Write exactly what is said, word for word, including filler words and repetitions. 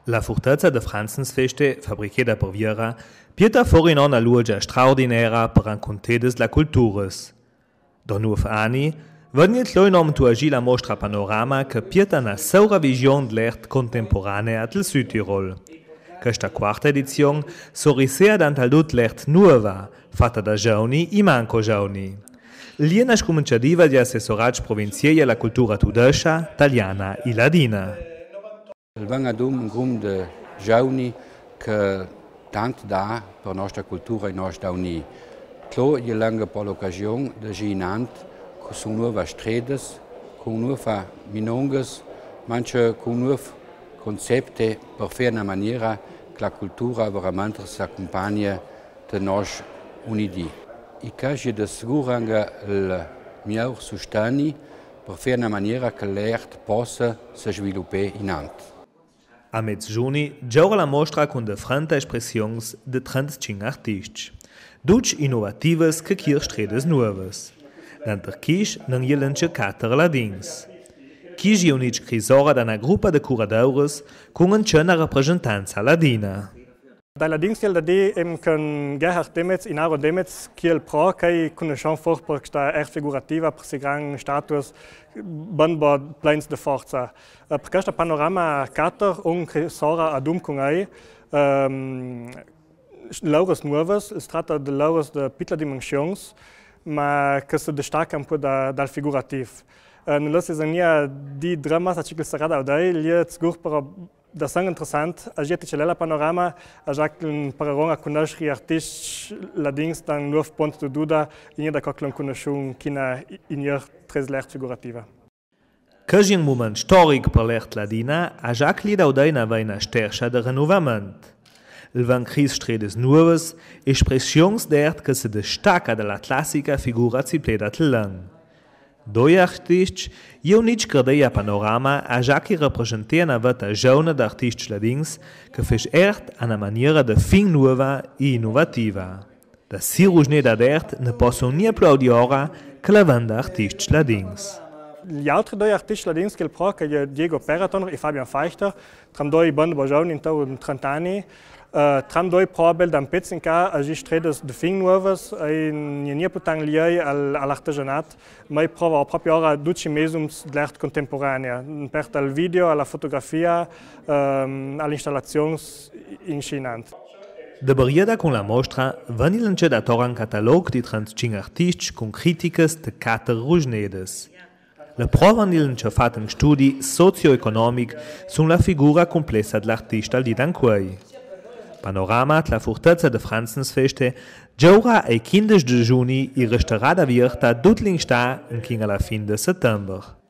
La furtezza de Franzensfeste, fabricheda per Viera, pieta fora in'ona luogia straordinera per rancuntedas dla culturas. Do nuov ani, vegn il cloi nom tu agì la mostra Panorama che pieta na saura vision dl'art contemporanea del Südtirol. Questa quarta edizion sorisea dant al dut l'art nuova, fata da giovni e manco giovni. L'è na scuminciadiva di assessorat provinziei a la cultura tudesca, taliana e ladina. El vegn adum un grum de giovni che tant dà per nostra cultura e nos dauni. Clo, i è anca po l'ocasion de gì inant cun nuovas stredas, cun nuovas minongas, ma anca cun nuovs concepts per fà in maniera che la cultura verementri s'accumpagna de nos unidì. E che i è de sigur anca il miglior sustegni per fà in maniera che l'art possa se sviluppà inant. A mez giuni giora la mostra cun defrenta espressiuns de trentacinc artiscj, ducj innovativas che chieir stredas nuovas. Denter chescj n'è anca quater ladins. Chescj i è unitg crisora da na gruppa de curadouras cun anca na rapresentanza ladina. Dai ladins i è da dì, ehm, che in Gerhard Demez, in Aro Demez, che i è pro, che i cunuscion for per questa art figurativa, per ste grande statuas, ben bo pleins de forza. Eh, per questa Panorama quater, un crisora adum cun ei, ehm, louras nuovas, si tratta de louras de pitla dimensiuns, ma che se destacca un po' da, dal figurativ. Eh, nus lassi segnar di dramas a chi che sarà da dei, l'è sigur però da san interessant, a gieti che l'è la Panorama, a già che pararon a cunusci artiscj ladins da un nuov punt de duda, in da co che l'on cunusciun china in ier tres l'art figurativa. Che gie un mument storic per l'art ladina, a già che l'è da dei na veina sterscia de renuvament. El vegn cris stredas nuovas, espressiuns d'art che se destacca da la classica figura zipleda tel len. Doi artiscj i è unitg cardei a Panorama, a già che i rapresentea na veta giovna d'artiscj ladins che fece art a na maniera de fin nuova e innovativa. Da si rugneda d'art ne posson gnà plaudi ora che la venda artiscj ladins. Gl'autri doi artiscj ladins che i è pro, che i è Diego Peraton e Fabian Feichter, tramdoi ben bo giovni, intor trenta ani, eh, tramdoi provel da un pezz in ca a gì stredas de fin nuovas, e gnà, gnà putain liei al, a l'artegianat, ma i prova proprio ora ducj i mezums d'l'art contemporanea, per dal video, a la fotografia, ehm, a l'installaziuns, e insinant. De barieda cun la mostra, vegn anca da tor un catalog di trentacinc artiscj cun criticas de quater rugnedas. La prova vegn anca fat un studi socio-economic sun la figura cumplessa d'l'artist al dì d'ancuei. Panorama, la furtezza de Franzensfeste, giora ai quindesch de giuni e restarà avierta dut l'instà inchin a la fin de settember.